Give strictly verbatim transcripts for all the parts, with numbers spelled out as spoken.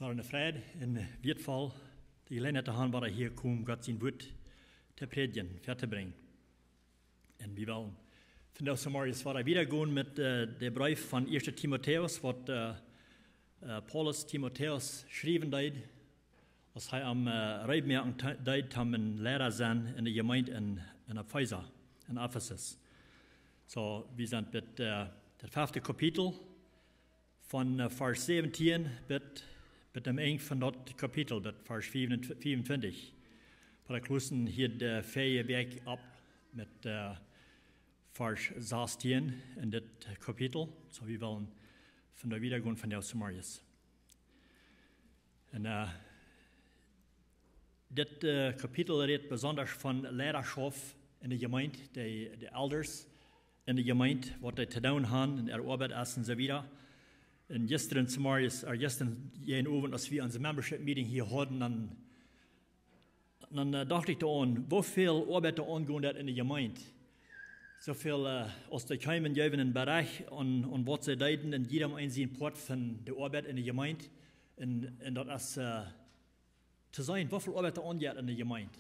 Wada ne Freid un wieetvoll, de Jeläajenheit to han, wada hia komen, Gott sien Wuat to prädjen, väatobrinjen. Un wie wellen vondoag zemorjes wada wieda gonen met, äh, de Breef von Ieeschte Timotäus, waut, äh, äh, Paulus Timotäus schriewen deed, aus hee am, äh, reed moaken te-, deed, om een Liera sennen en de Jemeent en, en Efesa, en Efesus. Soo, wie sent bie, äh, daut fefte Kapitel, von, äh, Varsch säwentieen bat, bat aum Enj von daut Kapitel, bat Varsch fiefuntwintich. Wie klusten hia de väaje Wäakj auf met, äh, Varsch sastieen en dit Kapitel. Soo, wie wellen vondoag wieda gonen vondoag zemorjes. Un, äh, dit, äh, Kapitel rät besonda von Lierarschoft en de Jemeent, de, de Elders en de Jemeent, waut dee to doonen haben un äare Oabeit es un soo wieda. Un jistren zemorjes, äh, jistren jäajen Owent, aus wie onse Membership Meeting hia hauden, dan, dan, äh, docht ekj doaraun, woo väl Oabeit doa aungonen deit en de Jemeent. Soo väl, äh, aus dee kjeemen, jeewen een Berajcht aun, aun waut see deeden, un jieda eena sien Poat von de Oabeit en de Jemeent. Un, un daut es, äh, to seenen, woo väl Oabeit doa aunjeit en de Jemeent.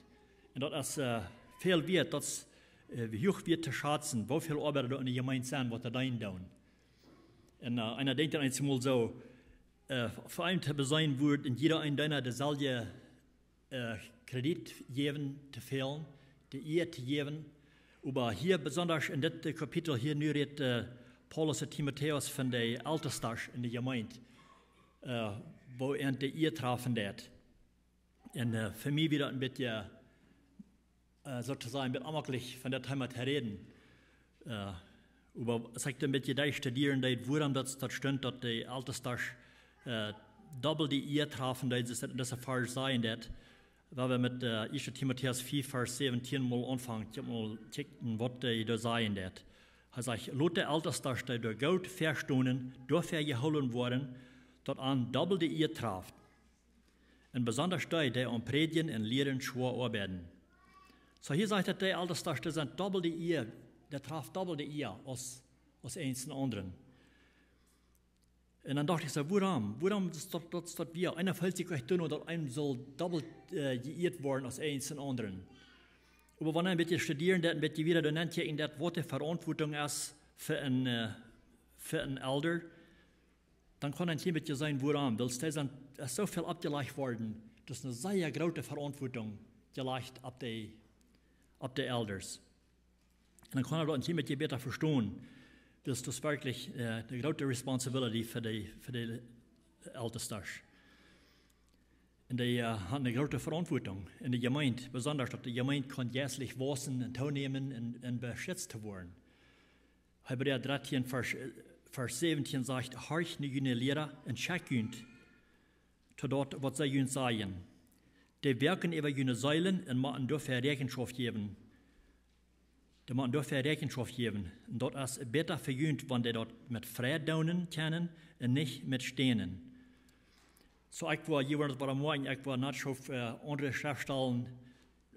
Un daut es, äh, väl wieet, daut es, äh, huach wieet to schazen, woo väl Oabeida doa en de Jemeent sent, waut doa deenen doonen. Un, äh, eena denkjt dan eensjemol soo, äh, fa eenem to beseenen wudd, un jieda een deena deeselwje, äh, Kredit jäwen to fälen, de Ea to jäwen. Oba hia besonda en dit, äh, Kapitel hia nu rät, äh, Paulus to Timotäus von de Eltestasch en de Jemeent, äh, woo an de Ea trafen deit. Un, äh, fa mie wia daut een bät, äh, soo to sajen, een bät onjemaklich von daut Thema to räden. Äh, oba aus ekj dan een bät doa studieren deed, wuarom daut, daut stunt, daut de Eltestasch, äh, dobbel de Ea trafen deed, soo aus daut en dise Varsch sajen deit, wua wie met, äh, Ieeschte Timotäus fief, Varsch säwentieen mol aunfangen, mol kjikjen, waut dee doa sajen deit. Hee sajcht: "Lot de Eltestasch, dee doa goot väastonen, doafäa jehoolen woaren, daut an dobbel de Ea traft. Un besonda dee, dee aum Prädjen un Lieren schwoa oabeiden." Soo, hia sajcht daut, de Eltestasch, dee sent dobbel de Ea, dee traft dobbel de Ea aus, aus eent dän aundren. Un dan docht ekj soo, wuarom? Wuarom es daut, daut es daut wieet? Eena feelt sikj uk doonen, daut eena saul dobbel, äh, jeieet woaren aus eent dän aundren. Oba wan eena een bät studieren deit, een bät wieda doa nenn kjikjen deit, waut de Verantwortung es fa een, äh, fa een Elder, dan kaun eena een bät seenen, wuarom. Wiels dee sent, es soo väl oppjelajcht worden, daut es eene sea groote Verantwortung jelajcht opp de, opp de Elders. Un dan kaun eena daut een bät bäta vestonen. Daut es werkjlich, äh, de groote responsibility fa de, fa de Eltestasch. Un dee, äh, haben eene groote Verantwortung en de Jemeent, besonda daut de Jemeent kaun jeistlich wausen un toonämen un, un beschitzt to woaren. Hebräa dartieen, Varsch, äh, Varsch säwentieen sajcht: "Horcht no june Liera un schekjt junt to daut, waut see junt sajen. Dee woaken äwa june Seelen un motten doafäa Räakjenschoft jäwen." Dee motten doafäa Räakjenschoft jäwen. Un daut es bäta fa junt, wan dee daut met Freid doonen kjennen un nich met Stänen. Soo, ekj woa hia, woa daut woa moakjen, ekj woa nich opp, äh, aundre Schreftstalen,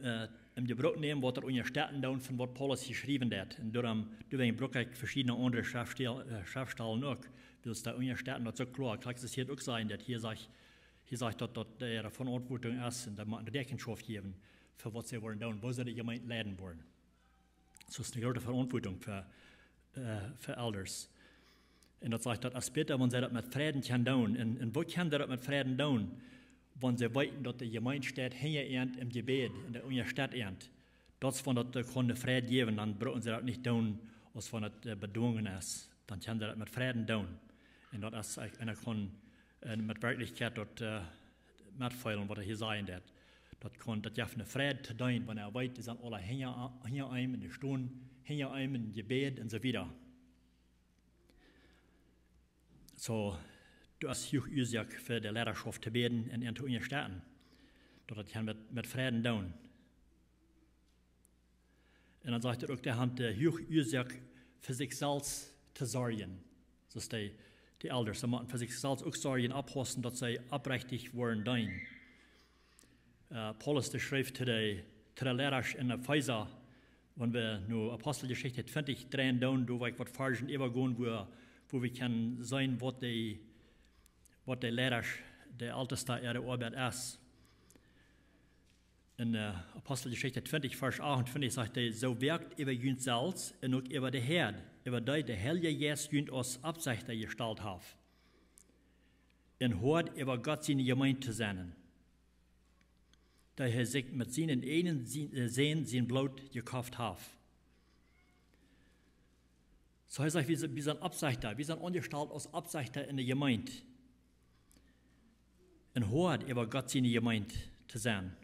äh, em Jebruck nämen, waut doa unjastetten doonen von waut Paulus hia schriewen deit. Un doarom, doawäajen bruck ekj veschiedne aundre Schreftstalen, äh, Schreftstalen uk. Wiels doa unjastetten daut soo kloa, krakjt soo aus hia uk sajcht, daut hia sajcht, hia sajcht daut, daut de Verantwortung es un daut motten Räakjenschoft jäwen fa waut see woaren doonen, woo see de Jemeent leiden woaren. Soo es eene groote Verantwortung fa, äh, fa Elders. Un daut sajcht, daut es bäta, wan see daut met Freiden kjennen doonen. Un, un woo kjennen see daut met Freiden doonen? Wan see weeten, daut de Jemeent steit hinja an em Jebäd un dee unjastett an. Daut es wan daut, äh, kaun Freid jäwen, dan brucken see daut nich doonen, aus wan daut, äh, bedwungen es. Dan kjennen see daut met Freiden doonen. Un daut es, äh, un eena kaun, äh, met Werkjlichkjeit daut, äh, metfeelen, waut hee hia sajen deit. Daut kaun, daut jeft eene Freid to doonen, wan eena weet, dee sent aule hinja, hinja eenem en de Stund, hinja eenem em Jebäd un soo wieda. Soo, daut es huach Uasoak fa de Lierarschoft to bäden un an to unjastetten. Daut daut kaun met, met Freiden doonen. Un dan sajcht hee uk, dee haben, äh, huach Uasoak fa sikj selfst to sorjen. Daut es de, de Elders, dee motten fa sikj selfst uk sorjen, oppaussen, daut see oprechtich woaren deenen. Äh, Paulus, dee schreef to de, to de Lierasch en Efesa, wan wie no Aposteljeschicht twintich dreien doonen, doa woa ekj waut Varschen äwagonen, wua, wua wie kjennen seenen, waut de, waut de Lierasch de Eltesta äare Oabeit es. En Aposteljeschicht twintich, Varsch achtuntwintich sajcht hee: "Soo woakt äwa junt selfst un uk äwa de Häad, äwa dee de Heilje Jeist junt aus Oppsechta jestalt haft, un hoat äwa Gott siene Jemeent to sennen, dee hee sikj met sienen eenen Sän sien Bloot jekoft haft." Soo hee sajcht, wie sent Oppsechta, wie sent aunjestalt aus Oppsechta enne Jemeent. Un hoat äwa Gott siene Jemeent to sennen.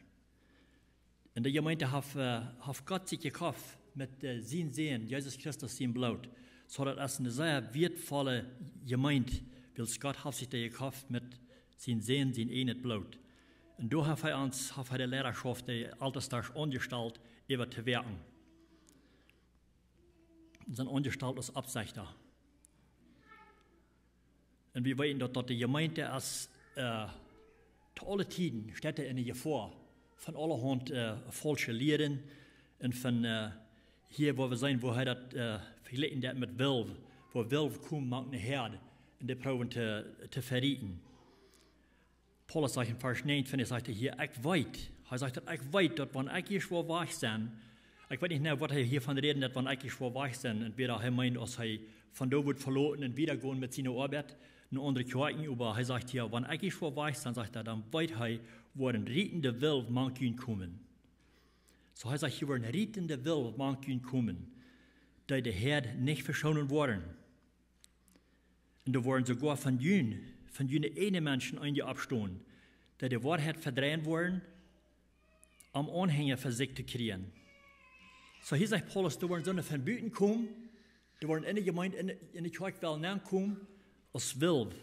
Un de Jemeent haft Gott sikj jekoft met sien Sän Jesus Christus sien Bloot. Soo daut es eene sea wieetvolle Jemeent, wiels Gott haft sikj dee jekoft met sien Sän sien eenet Bloot. Un doa haft hee ons, haft hee de Leidaschoft, de Eltestasch aunjestalt äwa to woaken. Sent aunjestalt aus Oppsechta. Un wie weeten daut, daut de Jemeent es to aule Tieden steit enne Jefoa von aulahaunt faulsche Lieren un von, hia woa wie seenen, woo hee daut vejlikjen deit met Welf, woo Welf komen mank ne Häad un dee proowen to verrieten. Paulus sajcht en Varsch näajen, hee sajcht hia: "Ekj weet", hee sajcht daut: "Ekj weet daut wan ekj ieescht woa wajch sennen," ekj weet nich, waut hee hia von räden deit, wan ekj ieescht woa wajch sennen. Entwäda hee meent, aus hee von doa wudd veloten un wieda gonen met siene Oabeit no aundre Kjoakjen, oba hee sajcht hia: "Wan ekj ieescht woa wajch sennen," sajcht hee, "dan weet hee, woaren rietende Welf mank junt komen." Soo hee sajcht: "Hia woaren rietende Welf mank junt komen, dee de Häad nich veschoonen woaren. Un doa woaren soogoa von junt, von june eegne Menschen eenje oppstonen, dee de Woarheit vedreien woaren, om Aunhenja fa sikj to kjrieen." Soo hia sajcht Paulus, doa woaren soone von buten komen, dee woaren enne Jemeent, enne Kjoakj wellen nenkomen aus Welf.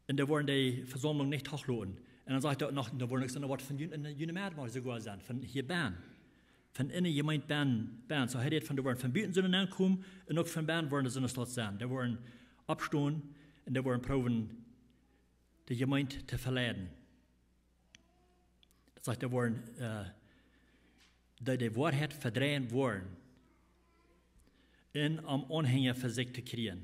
Un dee woaren de Vesaumlunk nich toloten. Un dan sajcht hee noch, doa woaren uk soone waut von june Metmoakja soogoa sennen, von hia bennen, von enne Jemeent bennen. Soo hee rät von, doa woaren von buten soone nenkomen un uk von bennen woaren doa soone staut sennen. Dee woaren oppstonen un dee woaren proowen de Jemeent to veleiden. Daut sajcht, dee woaren, dee de Woarheit vedreien woaren, un om Aunhenja fa sikj to kjrieen.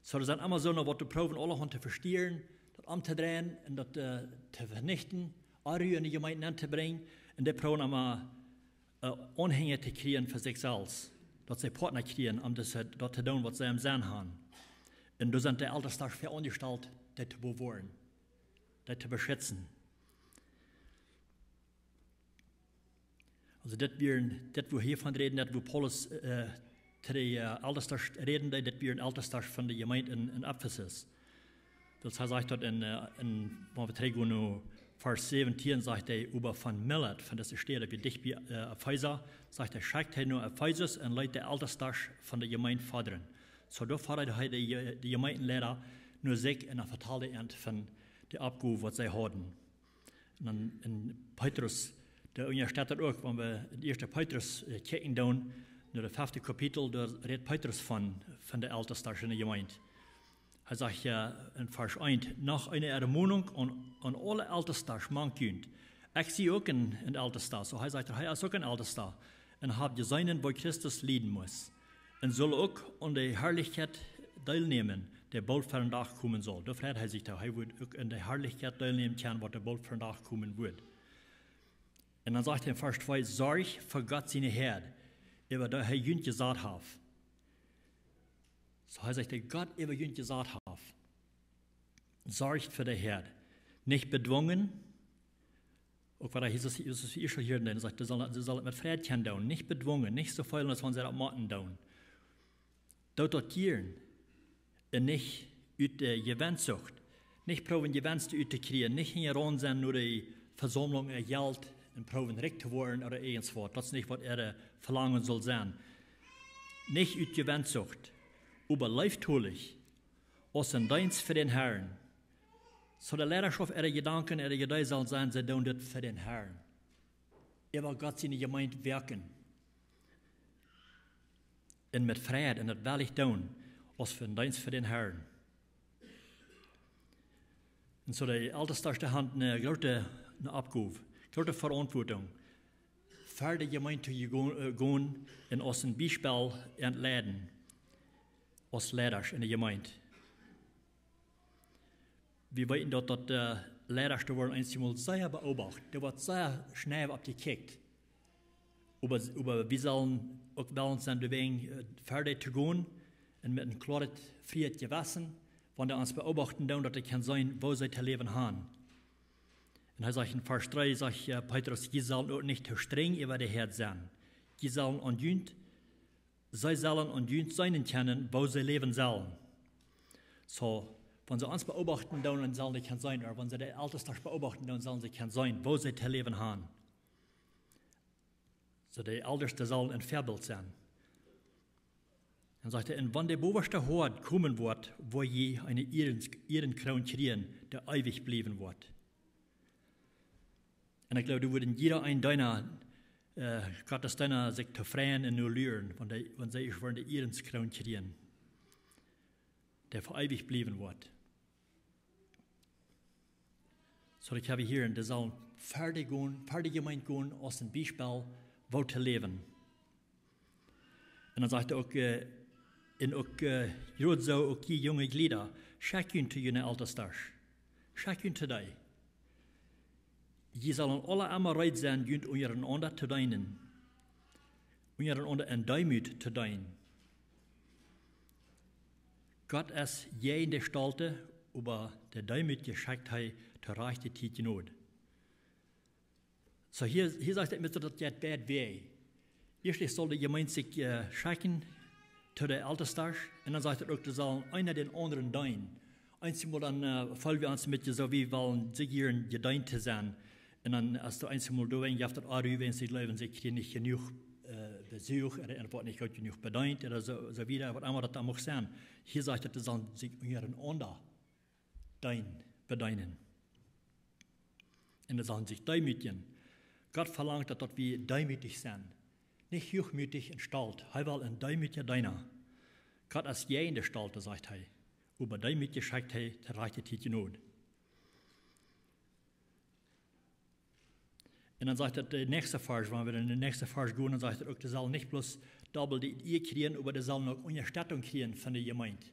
Soo doa sent emma soone waut doa proowen aulahaunt to vestieren, daut omtodreien un daut to venichten, Onru enne Jemeent nenntobrinjen. Un dee proowen emma Aunhenja to kjrieen fa sikj selfst, daut see Poatna kjrieen om daut to doonen waut see em Senn han. Un doa sent de Eltestasch fäa aunjestalt, dee to bewoaren, dee to beschitzen. Aulsoo dit wia, dit wua hia von räden deit, wua Paulus to de Eltestasch räden deed, dit wia Eltestasch von de Jemeent en Efesus. Wiels hee sajcht daut en, wan wie trigj gonen no Varsch säwentieen, sajcht hee: "Oba von Milet, von dise Städ, wia dicht bie Efesa, sajcht hee, schekjt hee no Efesus un leet de Eltestasch von de Jemeent fodren." Soo doa fodad hee de Jemeentenleida no sikj un dan vetald hee an von de Oppgow waut see hauden. Un dan en Petrus, dee unjastett daut uk, wan wie en ieeschte Petrus kjikjen doonen, no de fefte Kapitel, doa rät Petrus von, von de Eltestasch enne Jemeent. Hee sajcht hia en Varsch eent: "Noch eene Ermonunk aun aule Eltestasch mank junt. Ekj sie uk en Eltesta," soo hee sajcht, hee es uk en Eltesta, "un hab jeseenen woo Christus lieden must, un sull uk aun de Harlichkjeit deelnämen, dee boolt väa dän Dach komen sull." Doa freid hee sikj, daut hee wudd uk aun de Harlichkjeit deelnämen kjennen waut doa boolt väa dän Dach komen wudd. Un dan sajcht hee en Varsch twee: "Sorjt fa Gott siene Häad, äwa dee hee junt jesat haft." Soo hee sajcht, dee Gott äwa junt jesat haft. Sorjt fa de Häad. Nich bedwungen. Uk waut hee, Jesus, Jesus hia aul hia, dan sajcht hee, see sellen daut met Freid kjennen doonen. Nich bedwungen, nich soo feelen aus wan see daut motten doonen. Doot daut jieren un nich ut Jewensucht. Nich proowen Jewenst uttokjrieen, nich hinjaraun sennen no de Vesaumlunk äa Jelt un proowen rikj to woaren ooda irjentwaut. Daut es nich waut äa Velangen sull sennen. Nich ut Jewensucht, oba leeftolich, aus een Deenst fa dän Harn. Soo de Leidaschoft, äare Jedanken, äare Ideen sellen sennen, see doonen dit fa dän Harn. Äwa Gott siene Jemeent woaken. Un met Freid un daut wellich doonen, aus fa een Deenst fa dän Harn. Un soo de Eltestasch, dee han ne groote, ne Oppgow, groote Verauntwuatunk, fa de Jemeent to gonen un aus een Biespel to leiden, aus Leidasch enne Jemeent. Wie weeten daut, daut de Leidasch, dee woaren eenjemol sea beobacht. Doa woat sea schnell opp jekjikjt. Oba, oba wie sellen uk wellen sennen, doawäajen, äh, wieda to gonen un met een kloaret, friet Jewessen, wan dee ons beobachten doonen, daut dee kjennen seenen, woo see to läwen haben. Un hee sajcht en Varsch dree, sajcht, äh, Petrus: "Jie sellen uk nich too strenj äwa de Häad sennen. Jie sellen aun junt, see sellen aun junt seenen kjennen, woo see läwen sellen." Soo, wan see ons beobachten doonen, dan sellen see kjennen seenen, ooda wan see de Eltestasch beobachten doonen, sellen see kjennen seenen, woo see to läwen haben. Soo, de Eltestasch sellen een Väabilt sennen. Dan sajcht hee: "Un wan de bowaschte Hoad komen woat, woa jie eene Ieren-, Ierenkroon kjrieen, dee eewich bliewen woat." Un ekj jleew, doa wudd jieda een Deena, äh, Gottes Deena sikj too freien un no luren, wan dee, wan see ieescht woaren de Ierenkroon kjrieen, dee fa eewich bliewen woat. Soo, ekj hab hia, un dee sellen wieda gonen, wieda Jemeent gonen, aus een Biespel, woo to läwen. Un dan sajcht hee uk, äh, un uk, äh, jrod soo uk jie junge Jlieda, schekjt junt to june Eltestasch. Schekjt junt to dee. Jie sellen aula emma reed sennen, junt unjarenaunda to deenen. Unjarenaunda en Deemoot to deenen. Gott es jäajen de Stolte, oba de Deemootje schekjt hee to rajchte Tiet Jnod. Soo, hia, hia sajcht hee, met daut jeit beid Wäaj. Ieescht saul de Jemeent sikj, äh, schekjen to de Eltestasch, un dan sajcht hee uk, dee sellen eena dän aundren deenen. Eenjemol dan, äh, feelen wie ons een bät soo, wie wellen sikj hia jedeent to sennen. Un dan, aus dee eenjemol doa jeft daut Aru, wan see jleewen, see kjrieen nich jenuach, äh, Besuch, ooda, ooda woaren nich goot jenuach bedeent, ooda soo, soo wieda, waut emma daut dan mucht sennen. Hia sajcht hee, dee sellen sikj unjarenaunda deenen, bedeenen. Un dee sellen sikj deemootjen. Gott velangt daut, daut wie deemootich sent. Nich huachmootich un stolt. Hee well een deemootja Deena. Gott es jäajen de Stolte, sajcht hee. Oba Deemootje schekjt hee to rajchte Tiet Jnod. Un dan sajcht hee de näakjste Varsch, wan wie en de näakjste Varsch gonen, dan sajcht hee uk, dee sellen nich bloos dobbel de Iea kjrieen, oba dee sellen uk Unjastettunk kjrieen von de Jemeent.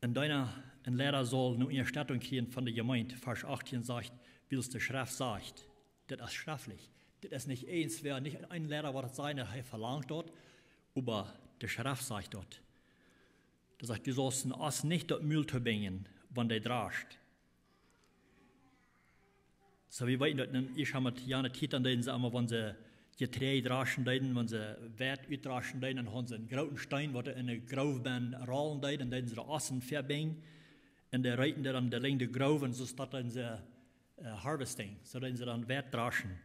Een Deena, een Leida saul eene Unjastettunk kjrieen von de Jemeent. Varsch achtieen sajcht: "Wiels de Schreft sajcht." Dit es schreftlich. Dit es nich eent, wäa, nich een Leida, waut daut sajcht, daut hee velangt daut, oba de Schreft sajcht daut. Daut sajcht: "Du saust dän Oss nich daut Mul toobinjen, wan dee drascht." Soo, wie weeten daut en Israel met jane Tiet, dan deeden see emma, wan see Jeträajd draschen deeden, wan see Weit utdraschen deeden, dan hauden see een grooten Steen, waut en eene Groow bennen rollen deed, dan deeden see de Ossen vebinjen, un dee reeten dee dan de Lenjd de Groow, un soo deeden see, äh, harvesting, soo deeden see dan Weit draschen.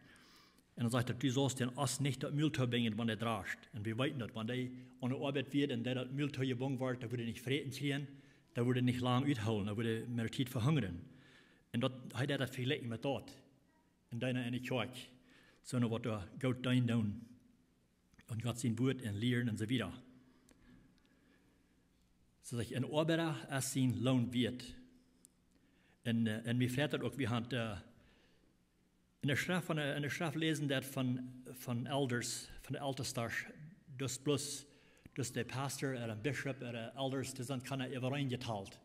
Un dan sajcht hee: "Du saust dän Oss nich daut Mul toobinjen, wan dee drascht." Un wie weeten daut, wan dee aun de Oabeit wia un dee daut Mul toojebungen wort, dan wudd hee nich fräten kjrieen, dan wudd hee nich lang uthoolen, dan wudd hee met de Tiet vehungren. Un daut, hee deed daut vejlikjen met daut. Un dan en de Kjoakj, soone waut doa goot deenen doonen. Un Gott sien Wuat un lieren un soo wieda. Soo sajcht: "Een Oabeida es sien Loon wieet." Un, äh, un mie freit daut uk, wie haben, äh, en de Schreft von de, en de Schreft läsen daut von, von Elders, von de Eltestasch, daut bloos, daut de Pastor ooda een Bishop ooda de Elders, dee sent kjeene äwareen jetalt.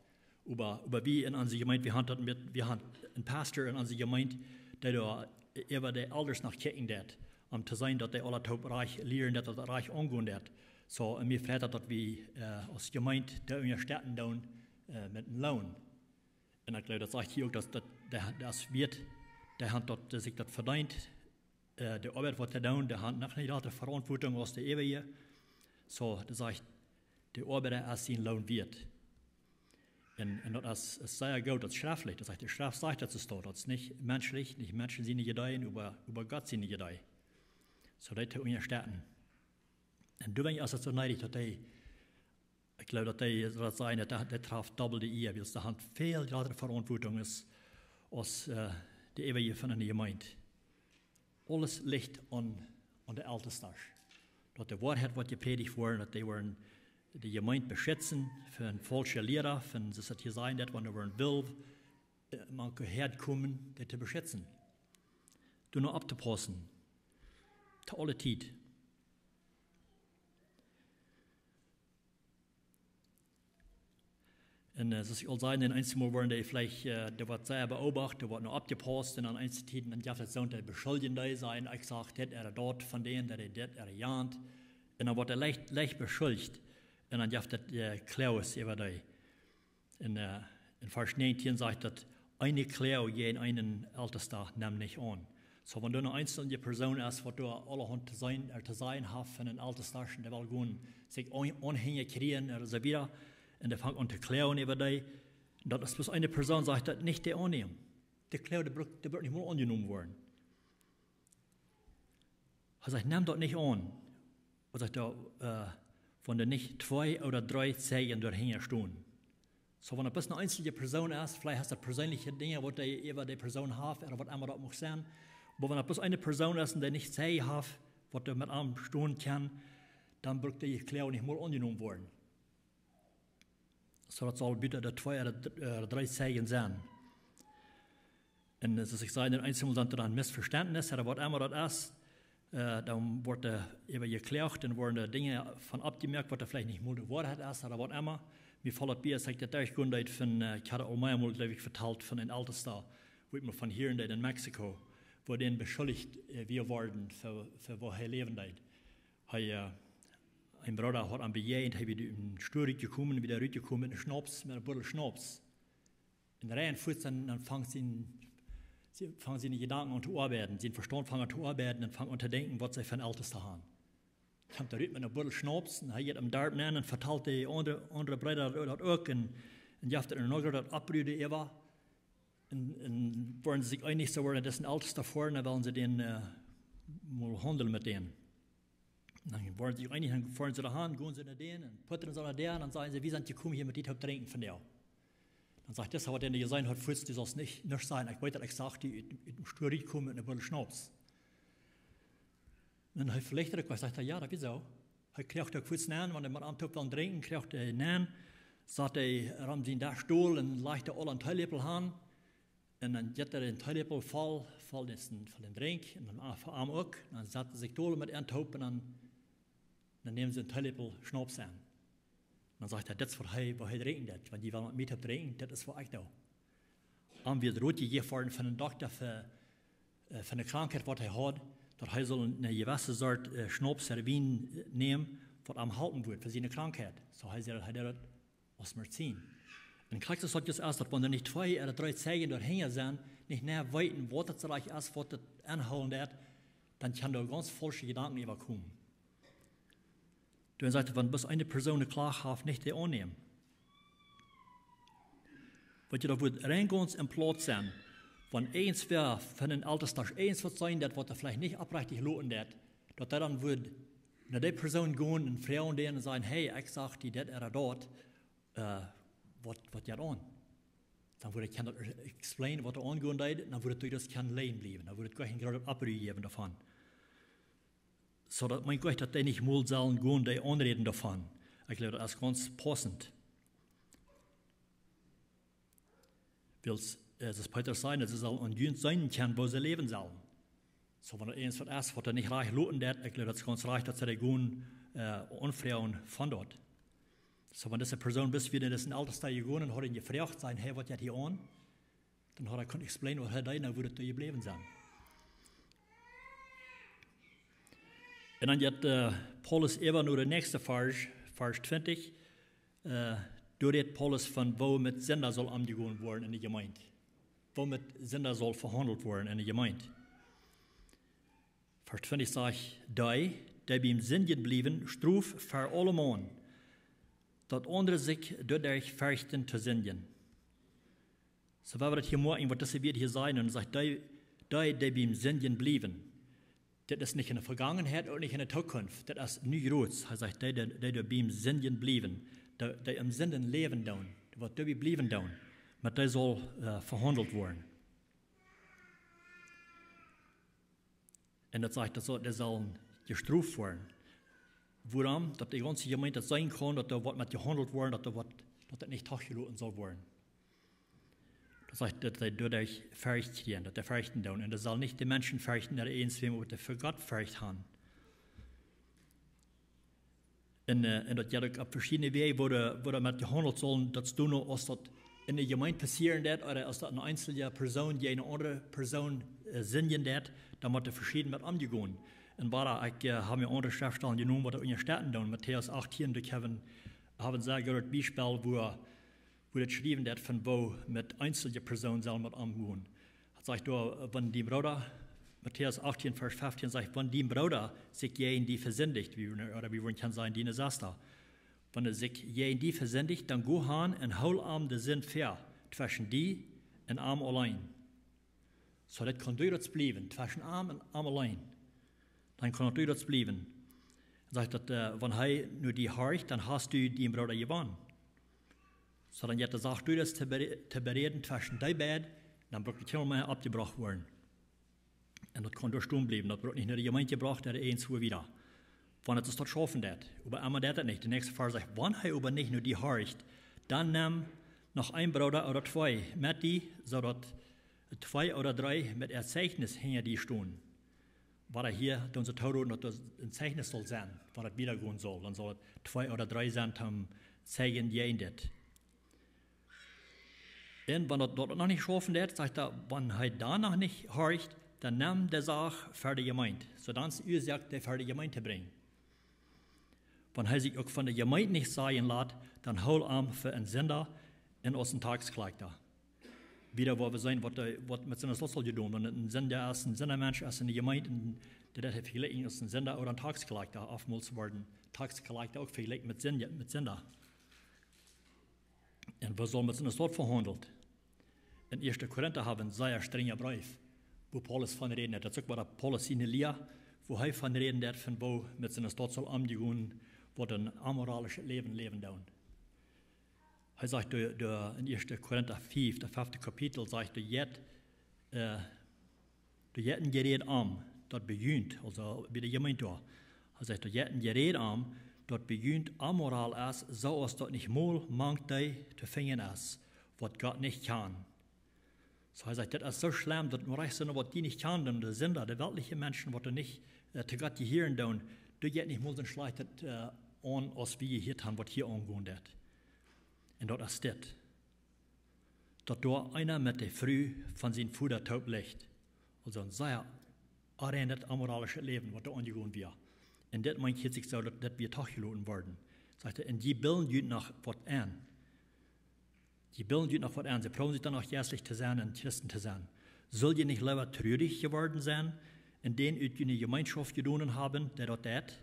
Oba, oba wie en onse Jemeent, wie haben daut met, wie haben een Pastor en onse Jemeent, dee doa äwa de Elders noch kjikjen deit, om to seenen, daut dee aula toop rajcht lieren, daut daut rajcht aungonen deit. Soo, un mie freit daut, daut wie, äh, aus Jemeent dee unjastetten doonen, äh, met een Loon. Un ekj jleew, daut sajcht hia uk, daut, daut, dee, dee es wieet, dee haben daut, dee sikj daut vedeent, äh, de Oabeit waut dee doonen, dee haben noch nich de Veauntwuatunk aus de äwaje. Soo, daut sajcht, de Oabeida es sien Loon wieet. Un, un daut es, es sea goot, daut es schreftlich. Daut sajcht, de Schreft sajcht daut soo, daut es nich menschlich, nich Menschen siene Ideeen, oba, oba Gott siene Idee. Soo daut to unjastetten. Un doawäajen es et soo needich, daut dee, ekj jleew, daut dee, daut see, daut, daut traft dobbel de Iea, wiels dee haben väl jratre Veauntwuatunk aus, aus, äh, de äwaje von de Jemeent. Aules licht aun, aun de Eltestasch. Daut de Woarheit woat jeprädicht woaren, daut dee woaren de Jemeent beschitzen von faulsche Liera, von, soo aus et hia sajcht, daut wan doa woaren Wulf, äh, mank de Häad komen, dee to beschitzen. Doano opptopaussen. To aule Tiet. Un äh, soo aus ekj aul säd, dan eenjemol woaren dee veleicht, äh, doa woat sea beobacht, doa woat noch oppjepaust, un dan eenje Tieden, dan jeft et soont, dee beschuldjen dee, sajen, ekj sach dit ooda daut von dän, daut dee dit ooda jant. Un dan woat hee leicht, leicht beschuldicht. Un dan jeft et äh, Kloages äwa dee. En, äh, en Varsch näajentieen sajcht daut, eene Kloag jäajen eenen Eltesta nemm nich aun. Soo, wan doa eene eensje Persoon es, waut doa aulahaunt to sajen, äh, to sajen haft von een Eltesta, un dee well gonen sikj aun-, aunhenjen kjrieen ooda soo wieda, un dee fangt aun to kloagen äwa dee, daut es bloos eene Persoon, sajcht daut, nich dee aunnämen. De Kloag, dee brukt, dee brukt nich mol aunjenomen woaren. Hee sajcht, nemm daut nich aun. Waut sajcht doa, äh, wan doa nich twee ooda dree Zeijen doahinja stonen. Soo, wan et bloos eene eensje Persoon es, veleicht es daut perseenelje Dinja, waut dee äwa dee Persoon haft, ooda waut emma daut mucht sennen. Oba wan et bloos eene Persoon es un dee nich Zeijen haft, waut doa met am stonen kaun, dan brukt dee Kloag nich mol aunjenomen woaren. Soo, daut saul buta de twee ooda d-, äh, dree Zeijen sennen. Un äh, soo aus ekj säd, dan eenjemol sent doa dan Missvestentnis, ooda waut emma daut es, äh, dan woat doa äwa jekloagt un woaren doa Dinja von oppjemoakt, waut veleicht nich mol de Woarheit es, ooda waut emma. Mie foll daut bie, aus ekj daut derchgonen deed von, äh, ekj haud aul meamol, jleew ekj, vetalt von een Eltesta, wua ekj mol von hieren deed en Mexiko, wua dee beschuldicht äh, wia worden fa, fa woo hee läwen deed. Hee, äh, een Brooda haud am bejäajent, hee wia ut een Stua rutjekomen, wia rutjekomen met een Schnaps, met eene Buddel Schnaps. Un rein fuaz dan, dan fangt sien, sie-, fangen siene Jedanken aun to oabeiden, sien Vestaunt fangt aun to oabeiden un fangt aun to denkjen, waut see fa een Eltesta hauden. Kjemt doa rut met eene Buddel Schnaps un hee jeit em Darp nenn un vetalt de aundre, aundre Breeda daut uk un, un jeft et noch daut Opprude äwa. Un, un woaren see sikj eenich, soo woaren, daut es een Eltesta doa väa, dan wellen see dän äh, mol haundlen met dän. Dan woaren see eenich, dan foaren see doa han, gonen see no dän un puttren see no dän un dan sajen see, wie sent jekomen hia met die toop drinkjen von die. Dan sajcht dee, waut dän jeseenen haud, fuaz, du saust nich, nuscht sajen, ekj weet daut, ekj sach die ut, ut dem Stua rutkomen met eene Buddel Schnaps. Un hee velicht sikj, sajcht hee, jo, daut wia soo. Hee kjrieech uk fuaz nenn, wan hee met am toop wull drinkjen, kjrieech hee nenn, saut hee rom sienen Desch dol un lajcht aul een Teeläpel han. Un dan jeit hee een Teeläpel voll, voll dän, voll dän Drink, un dan fa am uk. Dan sat hee sikj dol met an toop un dan, dan neem hee een Teeläpel Schnaps aun. Dan sajcht hee, daut es fa hee, waut hee drinkjen deed. Wan jie wellen met mie toop drinkjen, daut es fa ekj doa. Am wia Rot jejäft worden von een Dokta fa, äh, fa eene Krankheit, waut hee haud, daut hee sull eene jewesse Sort äh, Schnaps ooda Wien äh, nämen, waut am halpen wudd fa siene Krankheit. Soo hee säd, hee deed daut aus Medizin. Un krakjt soo es daut, daut wan doa nich twee ooda dree Zeijen doahinja sent, nich nau weeten, waut daut rajcht es, waut daut enhoolen deit, dan kaun doa gaunz faulsche Jedanken äwakomen. Doa sajcht et, wan bloos eene Persoon eene Klach haft, nich dee aunnämen. Waut jie doa wudd rein gaunz em Plauz sennen, wan irjentwäa von een Eltesta irjent waut sajen deit, waut hee veleicht nich opprechtich loten deit, daut hee dan wudd no dee Persoon gonen un froagen dän un sajen, hey, ekj sach die dit ooda daut, äh, waut, waut jeit aun? Dan wudd ekj kjennen daut explainen, waut doa aungonen deed, dan wudd et doa kjennen lijen bliewen. Dan wudd et kjeene groote Oprua jäwen doavon. Soo daut meent nich, daut dee nich mol sellen gonen, dee aunräden doavon. Ekj jleew, daut es gaunz paussent. Wiels, äh, soo aus Petrus säd, daut see sellen aun junt seenen kjennen, woo see läwen sellen. Soo, wan doa irjent waut es, waut doa nich rajcht loten deit, ekj jleew, daut es gaunz rajcht, daut see dee gonen, äh, aunfroagen von doa. Soo, wan dise Persoon bloos wada no disen Eltesten jegonen un haud am jefroacht, säd, hey, waut jeit hia aun? Dan haud hee kunt explainen, waut hee deed, dan wudd et doa jebläwen sennen. Un dan jeit, äh, Paulus äwa no dän näakjsten Varsch, Varsch twintich. Äh, doa rät Paulus von, woo met Sinda saul omjegonen woaren enne Jemeent. Woo met Sinda saul vehaundelt woaren enne Jemeent. Varsch twintich sajcht, dee, dee biem Sindjen bliewen, strof ver aulemaun, daut aundre sikj doaderch ferchten to sindjen. Soo, wan wie daut hia moakjen, waut dise Wieed hia sajen, un sajcht, dee, dee, dee biem Sindjen bliewen. Dit es nich enne Vegangenheit un nich enne Tookunft. Dit es nu jrod. Hee sajcht, dee, dee, dee, dee biem Sindjen bliewen. Dee, dee em Sinden läwen doonen. Waut doabie bliewen doonen. Met dee saul, äh, vehaundelt woaren. Un daut sajcht, daut saul, dee sellen jestroft woaren. Wuarom? Daut de gaunze Jemeent daut seenen kaun, daut doa woat met jehaundelt woaren, daut doa woat, daut daut nich toojeloten saul woaren. Daut sajcht, daut dee doaderch Forcht kjrieen, daut dee ferchten doonen. Un dee sellen nich de Menschen ferchten, dee irjentwäm, oba dee fa Gott Forcht haben. Un, äh, un daut jeit uk opp veschiedne Wäaj, woo de, woo de met jehaundelt sellen, daut es dan noch, aus daut en de Jemeent passieren deit, ooda aus daut eene eensje Persoon, dee eene aundre Persoon, äh, sindjen deit, dan mott veschieden met omjegonen. Un wada, ekj, äh, hab mie aundre Schreftstalen jenomen, waut daut unjastetten doonen. Matäus achtieen, doa haben, haben see een grootet Biespel, woo, woo daut jeschräwen deit von woo met eensje Persoon sell met omgonen. Daut sajcht doa, äh, wan dien Brooda, Matäus achtieen, Varsch feftieen sajcht, wan dien Brooda sikj jäajen die vesindicht, wie, ooda wie wudden kjennen sajen, diene Sesta. Wan hee sikj jäajen die vesindicht, dan go han un hool am de Sind väa tweschen die un am auleen. Soo daut kaun doa daut bliewen, tweschen am un am auleen. Dan kaun daut doa daut bliewen. Sajcht daut, äh, wan hee nu die horcht, dan hast du dien Brooda jewonnen. Soo dan jeit de Sach doa daut to bere-, to beräden tweschen dee beid, dan brukt daut nich mea oppjebrocht woaren. Un daut kaun doa stonen bliewen. Daut woat nich no de Jemeent jebrocht, ooda irjentwua wieda. Wan et es daut schaufen deit. Oba emma deit et nich. De näakjste Varsch sajcht, wan hee oba nich no die horcht, dan nemm noch een Brooda ooda twee met die, soo daut twee ooda dree met äa Zeichnis hinja die stonen. Wada hia, dan see toroden, daut doa een Zeichnis saul sennen, wan et wieda gonen saul. Dan saul et twee ooda dree sennen, toom zeijen jäajen dit. Un wan daut, daut noch nich schaufen deit, sajcht hee, wan hee dan noch nich horcht, dan nemm de Sach ver de Jemeent. Soo dan es de Uasoak, dee ver de Jemeent to brinjen. Wan hee sikj uk von de Jemeent nich sajen lat, dan hool am fa een Sinda un aus een Taxkjlakjta. Wieda woa wie seenen, waut, äh, waut met soon Schlaussel jedonen. Wan een Sinda es, een Sindamensch es en de Jemeent, un daut es vejlikjt aus een Sinda ooda een Taxkjlakjta. Oftmols woaren Taxkjlakjta uk vejlikjt met Sinda, met Sinda. Un woo saul met soon Schlaussel vehaundelt? En Ieeschte Korinta haben see een strenja Breef, woo Paulus von räden deit. Daut es uk waut Paulus siene Lia, woo hee von räden deit, von woo met soon Schlaussel omjegonen, waut een amoralischet Läwen läwen doonen. Hee sajcht doa, doa en Ieeschte Korinta fief, daut fefte Kapitel, sajcht doa, jeit, äh, doa jeit een Jeräd om, daut bejunt, aulsoo bie de Jemeent doa. Hee sajcht, doa jeit een Jeräd om, daut bejunt amoral es, soo aus daut nich mol mank dee to finjen es, waut Gott nich kjanen. Soo hee sajcht, daut es soo schlemm, daut mau rajcht sent, waut dee nich kjanen, de Sinda, de weltliche Menschen, waut doa nich, äh, to Gott jehieren doonen, doa jeit nich mol soon schlajchtet, äh, aun, aus wie jehieet haben, waut hia aungonen deit. Un daut es dit. Daut doa eena met de Fru von sienen Voda toop licht. Aulsoo een sea onrein, amoralischet Läwen, waut doa aunjegonen wia. Un dit meent hia sikj soo, daut, daut wie doch jeloten worden. Sajcht hee, un jie billen junt noch waut en. Jie billen junt noch waut en. See proowen sikj dan noch jeistlich to sennen un Christen to sennen. Sell jie nich leewa trurich jeworden sennen, un dän ut june Jemeenschoft jedonen haben, dee daut deit?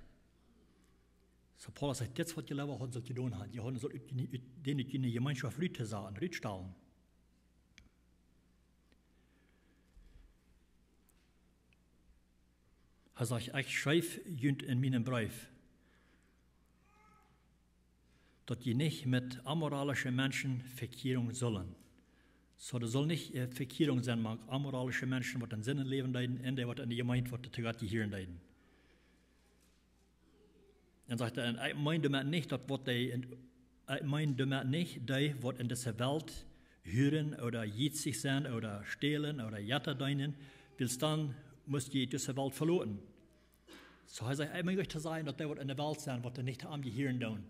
Soo Paulus sajcht, dit es waut jie leewa hauden sult jedonen haben. Jie hauden sult ut june, ut, dän ut june Jemeenschoft rut to saten, rutstalen. Hee sajcht, ekj schreef junt en mienen Breef, daut jie nich met amoralische Menschen vekjieren sullen. Soo, doa saul nich, äh, Vekjierunk sennen mank amoralische Menschen, waut en Sinden läwen deeden, un dee, waut en de Jemeent, waut to Gott jehieren deeden. Un sajcht hee, un ekj meen doamet nich, daut waut dee en, ekj meen doamet nich dee, waut en dise Welt huren ooda jietsich sennen ooda stälen ooda Jetta deenen, wiels dan must jie dise Welt veloten. Soo hee sajcht, ekj meen nich to sajen, daut dee, waut en de Welt sent, waut doa nich to am jehieren doonen.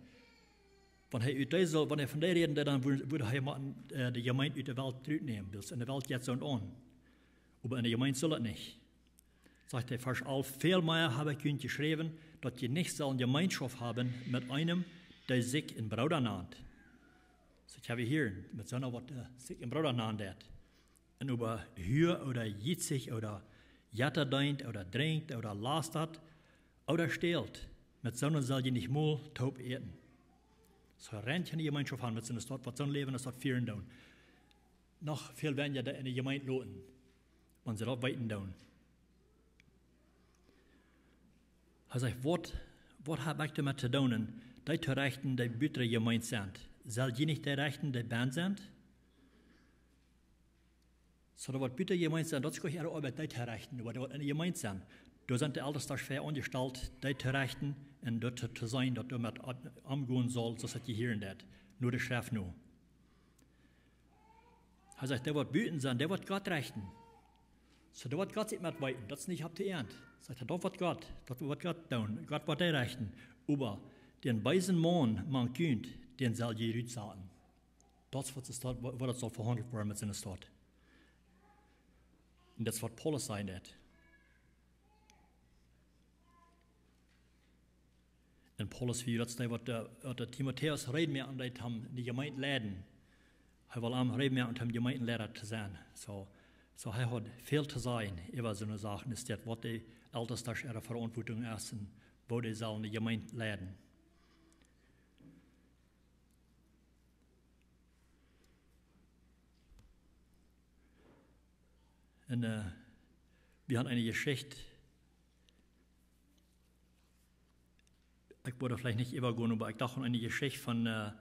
Wan hee ut dee saul, wan hee von dee räden deed, dan wudd, wudd hee mau, äh, de Jemeent ut de Welt trigj nämen, wiels en de Welt jeit soo aun. Oba en de Jemeent saul et nich. Sajcht hee, Varsch alf, väl mea hab ekj junt jeschräwen, daut jie nich sellen Jemeenschoft haben met eenem, dee sikj een Brooda nant. Soo, ekj hab hia met soona, waut, äh, sikj een Brooda nant deit. Un oba hua ooda jietsich ooda Jetta deent ooda drinkjt ooda lastat ooda stält, met soone sell jie nich mol toop äten. Soo rein kjeene Jemeenschoft haben met soone, waut soon Läwen es, daut fieren doonen. Noch väl weinja dee en de Jemeent loten, wan see daut weeten doonen. Hee sajcht, waut, waut hab ekj doamet to doonen, dee to rechten, dee buta de Jemeent sent? Sell jie nich dee rechten, dee bennen sent? Soo, dee waut buta de Jemeent sent, daut es nich äare Oabeit, dee to rechten, oba dee waut en de Jemeent sent. Doa sent de Eltestasch väa aunjestalt, dee to rechten un doa to, to seenen, daut doa met om-, omjegonen saul, soo aus et jehieren deit, no de Schreft no. Hee sajcht, dee waut buten sent, dee woat Gott rechten. Soo, dee woat Gott sikj met weeten, daut es nich opp de Ieed. Sajcht hee, daut woat Gott, daut woat Gott doonen, Gott woat dee rechten. Oba Dän beesen Maun mank junt, dän sell jie rutsaten. Daut es waut de Staut, woo, woo daut saul vehaundelt woaren met siene Staut. Un daut es waut Paulus sajen deed. Un Paulus wia daut dee waut de, waut de Timotäus reed moaken deed, am de Jemeent leiden. Hee wull am reed moaken, om Jemeentenleida to sennen. Soo, soo hee haud väl to sajen äwa soone Sachen, es daut waut de Eltestasch äare Veauntwuatunk es un woo dee sellen de Jemeent leiden. Un, äh, wie haben eene Jeschicht, ekj wudd veleicht nich äwagonen, oba ekj docht aun eene Jeschicht von, äh,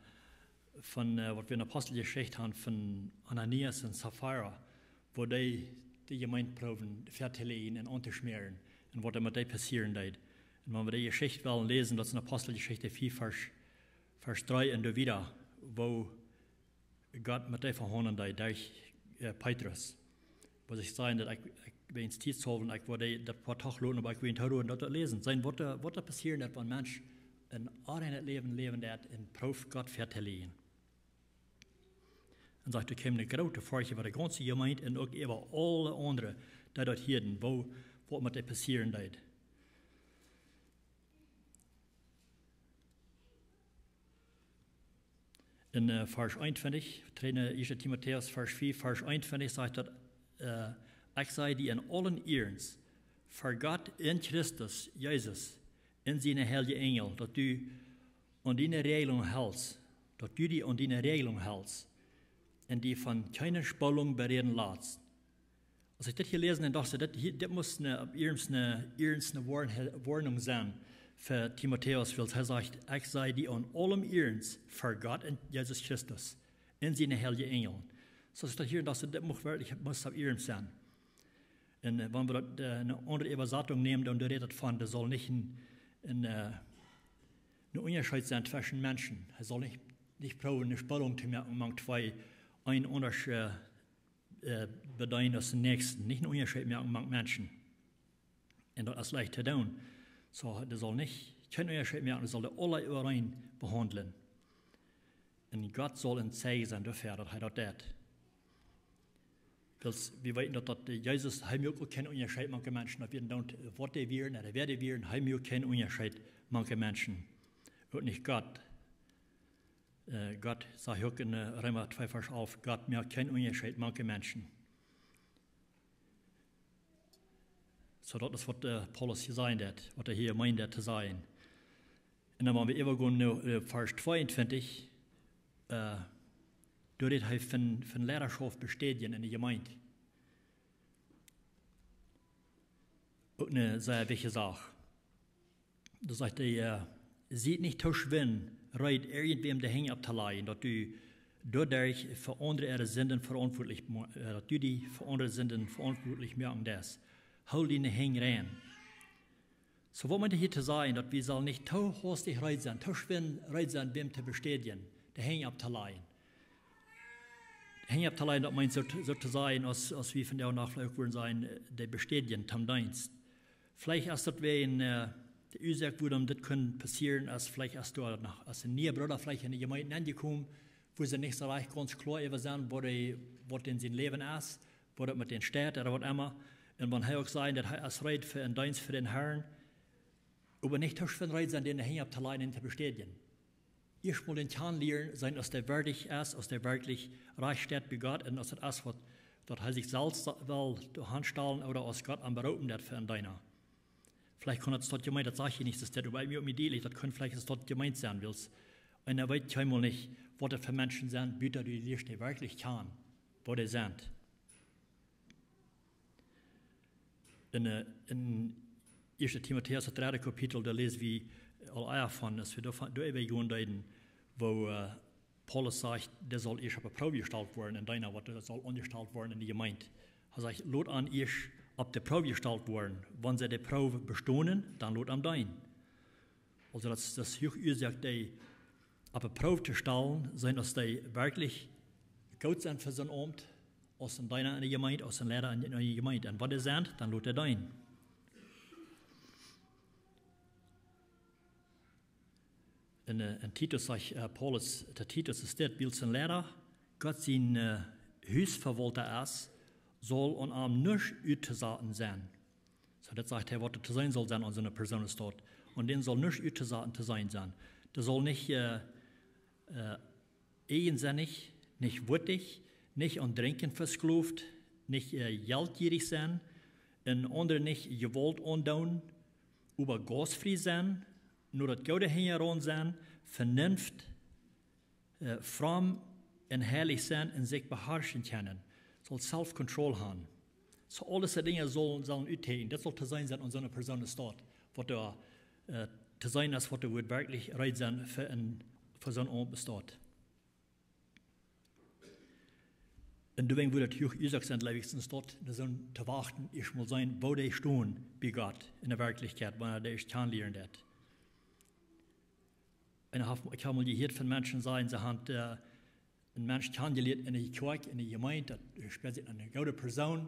von, äh, waut wie en Aposteljeschicht haben, von Ananias un Safira, woo dee de Jemeent proowen veto läajen un auntoschmäaren un waut doa met dee passieren deed. Un wan wie dee Jeschicht wellen läsen, daut es en Aposteljeschicht vea, Varsch, Varsch dree un doa wieda, woo Gott met dee vehaundlen deed derch, äh, Petrus. Waut ekj saj, daut ekj, ekj, wäajen Tiet haulwen, ekj wudd dee, daut Poat doch loten, oba ekj wull nich hooren, daut to läsen. Seenen waut, äh, waut doa passieren deed, wan een Mensch een onrein Läwen läwen deed un prooft Gott veto läajen. Un sajcht, doa kjeem eene groote Forcht äwa de gaunze Jemeent un uk äwa aule aundre, dee daut hieeden, woo, waut met dee passieren deed. En, äh, Varsch eenuntwintich, tweede, äh, Ieeschte Timotäus, Varsch vea, Varsch eenuntwintich sajcht daut, äh, ekj saj die en aulem Iernst, ver Gott en Christus Jesus, en siene heilje Enjel, daut du aun diene Räajlunk helst, daut du die aun diene Räajlunk helst un die von kjeene Spolunk beräden latst. Aus ekj dit hia läsen, dan docht ekj, dit hia, dit mott eene, opp iernst eene, iernst eene Woarn-, Woarnunk sennen fa Timotäus, wiels hee sajcht, ekj saj die en aulem Iernst ver Gott en Jesus Christus, en siene heilje Enjel. Soo aus ekj daut hia docht ekj, dit mott werkjlich, mott opp iernst sennen. Un, äh, wan wie daut, äh, eene aundre Äwasatunk nämen, dan rät daut von, doa saul nich een, een, äh, een Unjascheet sennen tweschen Menschen. Hee saul nich, nich proowen, eene Spolunk to moaken mank twee, een aundasch, äh, äh, bedeenen aus dän näakjsten. Nich een Unjascheet moaken mank Menschen. Un daut es leicht to doonen. Soo, doa saul nich, kjeen Unjascheet moaken, doa saul dee aule äwareen behaundlen. Un Gott saul een Zeijen sennen doafäa, daut hee daut deed. Wiels wie weeten daut, daut, äh, Jesus, hee muak uk kjeen Unjascheet mank Menschen, daut wie dan, äh, waut dee wieren, ooda wäa dee wieren, hee muak kjeen Unjascheet mank Menschen. Uk nich Gott. Äh, Gott, sajcht uk en, äh, Reema twee Varsch alf, Gott muak kjeen Unjascheet mank Menschen. Soo, daut es waut, äh, Paulus hia sajen deed, waut hee hia meent to sajen. Un dan wan wie äwagonen no, äh, Varsch tweeuntwintich, äh, doa rät hee von, von Leidaschoft bestädjen en de Jemeent. Uk eene sea wichtje Sach. Doa sajcht hee, äh, sie nich too schwind reed, irjentwäm de Henj opptolajen, daut du doaderch fa aundre äare Sinden veauntwuatlich mo-, äh, daut du die fa aundre Sinden veauntwuatlich moaken deist. Hool diene Henj rein. Soo, waut meent hee hia to sajen, daut wie sellen nich too hastich reed sennen, too schwind reed sennen, wäm to bestädjen, de Henj opptolajen. Henj opptolajen, daut meent soo, soo to sajen, aus, aus wie vondoag noch veleicht wudden sajen, äh, dee bestädjen toom Deenst. Veleicht es daut wäajen, äh, de Uasoak, wuarom dit kunn passieren, es veleicht es doa noch, es een niea Brooda veleicht en de Jemeent aunjekomen, wua see nich soo rajcht gaunz kloa äwa sent, waut dee, waut en sien Läwen es, woo daut met dän steit, ooda waut emma. Un wan hee uk sajcht, daut hee es reed fa een Deenst fa dän Herrn, oba nich too schwind reed sennen, dän de Henj opptolajen un to bestädjen. Ieescht mol dän kjanen lieren, seenen aus dee wieedich es, aus dee werkjlich rajcht steit bie Gott un aus daut es waut, daut hee sikj selfst sa-, well doa aunstalen ooda aus Gott am beroopen deed fa een Deena. Veleicht kunn daut, daut jemeent, daut saj ekj nich, daut daut, oba ekj mie uk nich dietlich, daut kunn veleicht daut jemeent sennen, wiels eena weet kjeenmol nich, waut daut fa Menschen sent, buta du lieescht dee werkjlich kjanen, waut dee sent. En, äh, en Ieeschte Timotäus, daut dredde Kapitel, doa läs wie aul ea von, aus wie doa von, doa äwa gonen deeden, woo, äh, Paulus sajcht, dee saul ieescht opp de Proow jestalt woaren, un dan waut, dee saul aunjestalt woaren en de Jemeent. Hee sajcht, lot an ieescht opp de Proow jestalt woaren. Wan see de Proow bestonen, dan lot an deenen. Aulsoo, daut es, daut es huach Uasoak, dee opp de Proow to stalen, seenen aus dee werkjlich goot sent fa soon Aumt, aus een Deena en de Jemeent, aus een Leida en de, en de Jemeent. Un wan dee sent, dan lot dee deenen. En, äh, en Titus sajcht, äh, Paulus to Titus, es dit, wiels een Leida Gott sien, äh, Husvewaulta es, saul aun am nuscht uttosaten sennen. Soo, daut sajcht hee, waut doa to seenen saul sennen aun soone Persoon es daut. Aun dän saul nuscht uttosaten to seenen sennen. Dee saul nich, äh, äh, ieejensennich, nich wuttich, nich aun Drinkjen vesklooft, nich, äh, jeltjierich sennen, un aundre nich Jewault aundoonen, oba gaustfrie sennen, no daut Goode hinjaraun sennen, Venunft, äh, fromm un heilich sennen un sikj beharschen kjennen. Saul self-control haben. Soo aul dise Dinja sellen, sellen uttieekjnen. Daut saul to seenen sennen aun soone Persoon es daut. Waut doa, äh, to seenen es, waut doa woat werkjlich reed sennen fa een, fa soon Aumt es daut. Un doawäajen wudd daut huach Uasoak sennen, jleew ekj, es daut, doa soo to wachten, ieescht mol seenen, woo dee stonen bie Gott en de Werkjlichkjeit, wan hee dee ieescht kjanen lieren deed. Un ekj hab, ekj hab mol jehieet von Menschen sajen, see haben, äh, een Mensch kjanen jelieet en de Kjoakj, en de Jemeent, daut spieed sikj aus eene goode Persoon,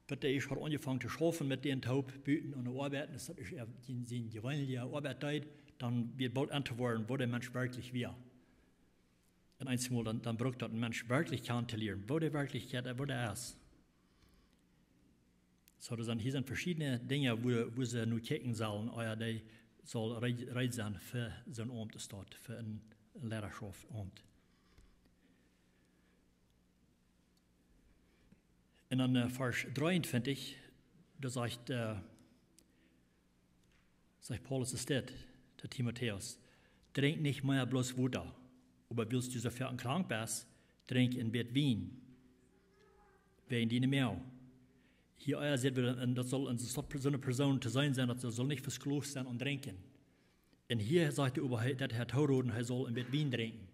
bat hee ieescht haud aunjefongen to schaufen met dän toop buten aun de Oabeit, daut es ieescht sien, sien jeweenelje Oabeit deed, dan wia boolt aun to woaren, woo de Mensch werkjlich wia. Un eemol dan, dan brukt daut een Mensch werkjlich kjanen to lieren, woo de Werkjlichkjeit, woo dee es. Soo, doa sent, hia sent veschiedne Dinja, woo, woo see no kjikjen sellen, ea dee saul reed, reed sennen fa soon Aumt es daut, fa een Leidaschoftsaumt. Un dan, äh, Varsch dreeuntwintich, doa sajcht, äh, sajcht Paulus es dit to Timotäus: Drinkj nich mea bloos Wota, oba wiels du soo foaken krank best, drinkj een bät Wien, wäajen diene Moag. Hia, äh, seenen wie, un daut saul, un daut saul soone Persoon to seenen sennen, daut see saul nich vesklooft sennen aun Drinkjen. Un hia sajcht hee oba, hee, daut hee tooroden, hee saul een bät Wien drinkjen.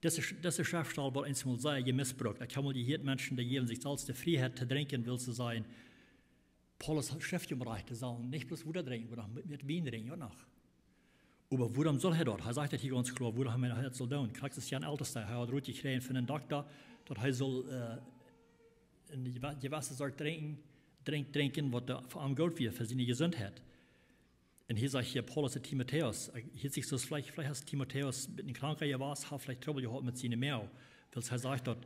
Dise, dise Schreftstäd woat eemol sea jemisbrukt. Ekj hab mol jehieet Menschen, dee jäwen sikj selfst de Frieheit to drinkjen, wiels see sajen, Paulus haud Schreft jerajcht, dee sellen nich bloos Wota drinkjen, oba noch met, met Wien drinkjen, jo noch. Oba wuarom saul hee daut? Hee sajcht daut hia gaunz kloa, wuarom hee daut saul doonen. Krakjt aus een Eltesta, hee haud Rot jekjräajen von een Dokta, daut hee saul, äh, eene jewe-, jewesse Sort drinkjen, Drinkj drinkjen, waut, äh, fa am goot wia, fa siene Jesuntheit. Un hia sajcht hia Paulus to Timotäus, äh, hia sikj soo veleicht, veleicht es Timotäus een bät kranka jewast, haud veleicht Trubbel jehaut met siene Moag. Wiels hee sajcht daut,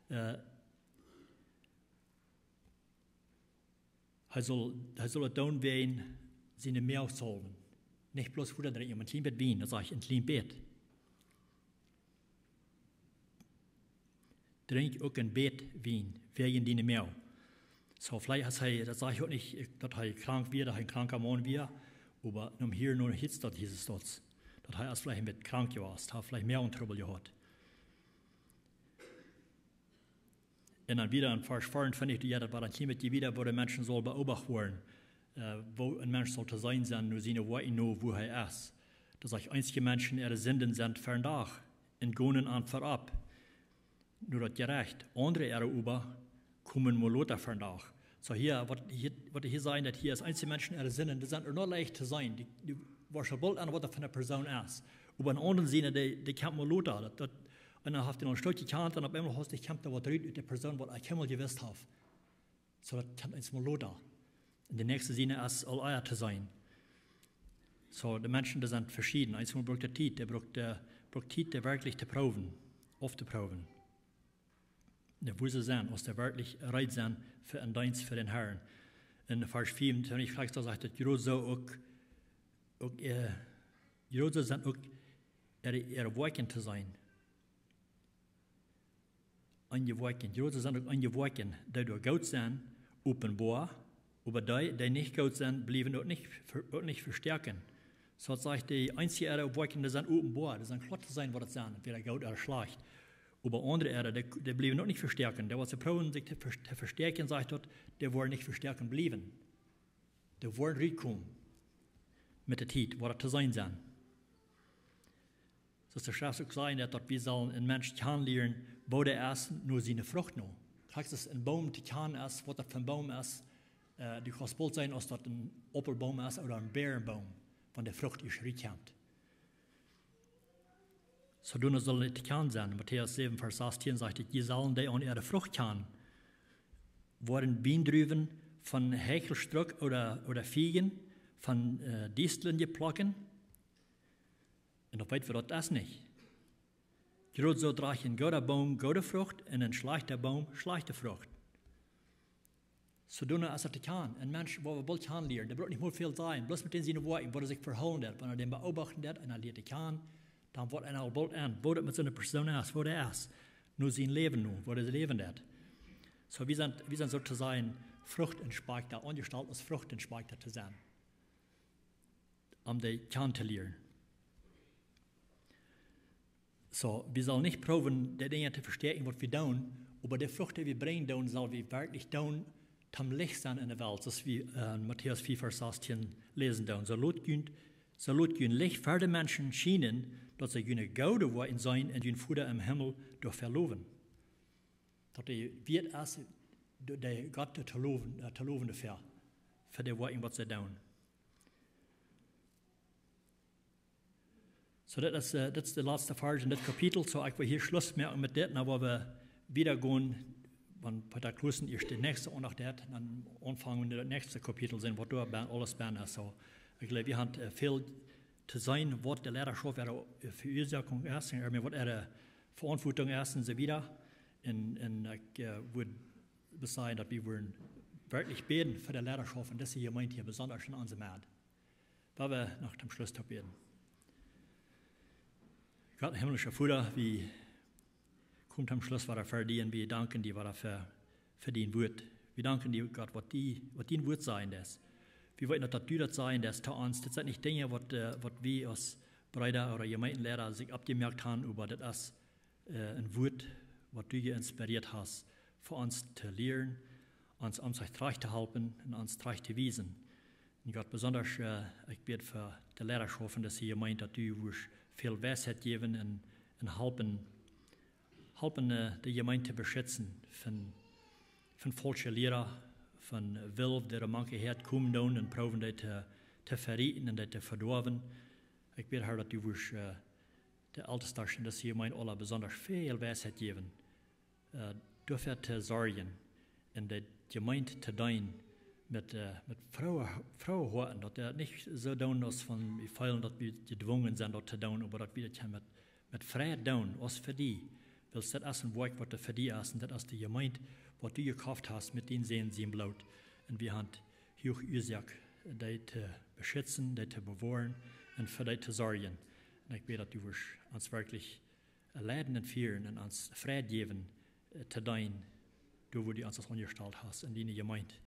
äh, hee saul, hee saul daut doonen wäajen siene Moag saulwen. Nich bloos Wota drinkjen, oba een kjlien bät Wien, daut sajcht een kjlien bät. Drinkj uk een bät Wien, wäajen diene Moag. Soo, veleicht es hee, daut sajcht uk nich, daut hee krank wia, daut hee een kranka Maun wia, oba nom Hieren no hieet daut Jesus daut. Daut hee es veleicht een bät krank jewast, haud veleicht Moagentrubbel jehaut. Un dan wieda en Varsch veeauntwintich, doa, jo, daut wia dan hia met dee wieda, woo de Menschen saul beobacht woaren, äh, woo een Mensch saul to seenen sennen, no siene Woakjen, no woo hee es. Daut sajcht, eenje Menschen äare Sinden sent ver Dach un gonen an verop, no daut Jerecht. Aundre äare oba komen mau lota ver Dach. Soo hia, waut hia, waut hia sajcht, daut hia es eenje Menschen äare Sinden, dee sent noch leicht to seenen. Dee, dee woascht boolt aun, waut daut fa eene Persoon es. Oba eene aundre siene, dee, dee kjemt mau lota. Daut, daut, un dan haft hee noch een Stootje jekjant un opp eemol haft hee, kjemt doa waut rut ut de Persoon, waut hee kjeenmol jewist haft. Soo, daut kjemt eemol lota. Un de näakjste siene es aul ea to seenen. Soo, de Menschen, dee sent veschieden. Eenmol brukt daut Tiet, dee brukt, äh, brukt Tiet, dee werkjlich to proowen, auftoproowen. Dee, woo see sent, aus dee werkjlich reed sent fa een Deenst fa dän Herrn. En Varsch vea un twintich, krakjt doa sajcht daut, jrod soo uk, uk, äh, jrod soo sent uk äare, äare Woakjen to seenen. Eenje Woakjen, jrod soo sent uk eenje Woakjen, dee doa goot sent, openboa, oba dee, dee nich goot sent, bliewen uk nich ver-, uk nich vestäakjen. Soo daut sajcht, dee eenje äare Woakjen, dee sent openboa, dee sent kloa to seenen, waut daut sent, entwäda goot ooda schlajcht. Oba aundre äare, dee, dee bliewen uk nich vestäakjen. Dee, waut see proowen sikj to ver-, to vestäakjen, sajcht daut, dee woaren nich vestäakjen bliewen. Dee woaren rutkomen met de Tiet, woat daut to seenen sennen. Soo aus de Schreft uk sajcht, daut, daut wie sellen een Mensch kjanen lieren, woo dee es, no siene Frucht no. Krakjt aus een Boom to kjanen es, waut daut fa een Boom es, äh, du kaust boolt seenen, aus daut een Aupelboom es ooda een Päareboom, wan de Frucht ieescht rutkjemt. Soo, doano sell jie to kjanen sennen. Matäus säwen, Varsch sastieen sajcht daut, jie sellen dee aun äare Frucht kjanen. Woaren Wiendruwen von Heechelstruck ooda, ooda Fieejen von, äh, Distlen jeplekjt? Un daut weet wie, daut es nich. Jrod soo drajcht een gooda Boom goode Frucht un een schlajchta Boom schlajchte Frucht. Soo doonen es daut to kjanen. Een Mensch, wua wie boolt kjanen lieren, dee brukt nich mol väl sajen, bloos met dän siene Woakjen, woo hee sikj vehoolen deit, wan hee dän beobachten deit un hee lieet dee kjanen, dan woat eena aul boolt en, woo daut met soone Persoon es, woo dee es, no sien Läwen no, woo dee läwen deit. Soo, wie sent, wie sent soo to sajen Fruchtinspekta, aunjestalt aus Fruchtinspekta to sennen, om dee kjanen to lieren. Soo, wie sellen nich proowen, de Dinja to vestäakjen, waut wie doonen, oba de Frucht, dee wie brinjen doonen, sell wie werkjlich doonen, toom Licht sennen en de Welt, soo aus wie en Matäus fief, Varsch sastieen läsen doonen. Soo lot jun, soo lot jun Licht ver de Menschen schienen, daut see june goode Woakjen seenen un jun Voda em Himmel doafäa lowen. Daut dee wieet es, de, de Gott to lowen, äh, to lowen doafäa, fa de Woakjen, waut see doonen. Soo, daut es, äh, daut es de latste Varsch en dit Kapitel. Soo, ekj well hia Schluss moaken met dit, dan woa wie wieda gonen, wan Peter Klussen ieescht de näakjste Aundacht haft, dan aunfangen wie daut näakjste Kapitel seenen, waut doa ben-, aules bennen es. Soo, ekj jleew, wie haben, äh, väl to seenen, waut de Leidaschoft äare, äh, Veruasoakjunk es, un waut äare Veauntwuatunk es un soo wieda. Un, un ekj, äh, wudd sajen, daut wie wudden werkjlich bäden fa de Leidaschoft en dise Jemeent hia, besonda en onse Medd. Lot ons noch toom Schluss toop bäden. Gott, himmlischa Voda, wie komen toom Schluss wada ver die un wie danken die wada fa, fa dien Wuat. Wie danken die, Gott, waut die, waut dien Wuat sajcht es. Wie weeten, daut, daut du daut sajchst, daut to ons, daut sent nich Dinja, waut, äh, waut wie aus Breeda ooda Jemeentenleida sikj aufjemoakt haben, oba daut es, äh, een Wuat, waut du jeinspirieet hast, fa ons to lieren, ons om sikj trajcht to halpen un ons trajcht to wiesen. Un Gott, besonda, äh, ekj bäd fa de Leidaschoft en dise Jemeent, daut du wurscht väl Weisheit jäwen un, un halpen, halpen, äh, de Jemeent to beschitzen von, von faulsche Liera, von Wulf, dee doa mank häakomen doonen un proowen dee to, to verieten un dee to vedoawen. Ekj bäd, Herr, daut du wurscht, äh, de Eltestasch en dise Jemeent aula besonda väl Weisheit jäwen, äh, doafäa to sorjen un de Jemeent to deenen met, äh, met frooe, frooe Hoaten, daut dee nich soo doonen aus wan wie feelen, daut wie jedwungen sent, daut to doonen, oba daut wie daut kjennen met, met Freid doonen, aus fa die. Wiels daut es een Woakj, waut fa die es, un daut es de Jemeent, waut du jekoft hast met dien Sän sien Bloot. Un wie haben hia Uasoak, dee to beschitzen, dee to bewoaren un fa dee to sorjen. Un ekj bäd, daut du wurscht ons werkjlich leiden un fieren un ons Freid jäwen, äh, to deenen, doa wua du ons aunjestalt hast, en diene Jemeent.